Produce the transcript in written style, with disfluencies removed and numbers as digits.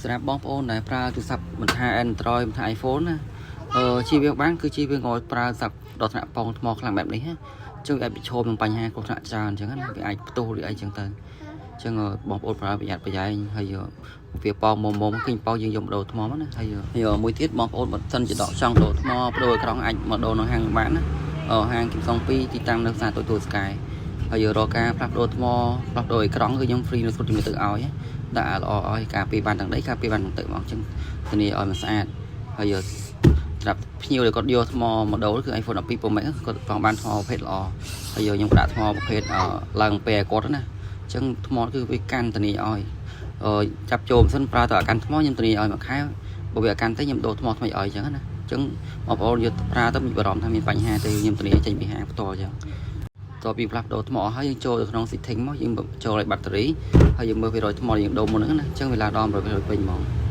សម្រាប់បងប្អូនដែលប្រើទូរស័ព្ទមិនថា Android មិនថា iPhone ណាជៀសវាងបានគឺជៀសវាងកុំឲ្យប្រើទូរស័ព្ទដល់ថ្នាក់ប៉ងថ្មខ្លាំងបែបនេះណាចឹងវាអាចប្រឈមនឹងបញ្ហាគ្រោះថ្នាក់ច្រើនអញ្ចឹងណាវាអាចផ្ទុះឬអីចឹងទៅអញ្ចឹងបងប្អូនប្រើប្រយ័ត្នប្រយែងហើយវាប៉ងមុំមុំឃើញប៉ងយើងយកមកដូរថ្មណាហើយមួយទៀតបងប្អូនបើសិនជាដកចង់ដូរថ្មប្ដូរអេក្រង់អាចមកដូរនៅហាងបានណាហាងគឹមសុង2ទីតាំងនៅផ្សារតូចទូស្កាយហើយរកការផ្លាស់ប្ដូរថ្មផ្លាស់ប្ដូរអេក្រង់គឺខ្ញុំ free នៅស្រុតជំនឿទៅឲ្យដាក់ល្អឲ្យការពារបានទាំងដីការពារបានទាំងទឹកហ្មងអញ្ចឹងធានាឲ្យมันស្អាតហើយសម្រាប់ភ្ញៀវដែលគាត់យកថ្មមកដូរគឺ iPhone 12 Pro Max គាត់ចង់បានថ្មប្រភេទល្អហើយខ្ញុំក៏ដាក់ថ្មប្រភេទឡើងពែគាត់ណាអញ្ចឹងថ្មគឺវាកាន់ធានាឲ្យចាប់ចូលម៉ាស៊ីនប្រើទៅអាកាន់ថ្មខ្ញុំធានាឲ្យមួយខែបើវាអាកាន់ទេខ្ញុំដូរថ្មថ្មីឲ្យអញ្ចឹងណាអញ្ចឹងបងប្អូនយកប្រើទៅមានបារម្ភថាមានបញ្ហាទេខ្ញុំធានាចេញពីហាងផ្ទាល់អញ្ចឹងតទៅពីផ្លាស់ប្ដូរថ្មអស់ហើយយើងចូលទៅក្នុង setting មកយើងចូលឲ្យបាក់តេរីហើយយើងមើលភាគរយថ្មយើងដូរមុនហ្នឹងណាអញ្ចឹងវេលាដល់100%ពេញហ្មង។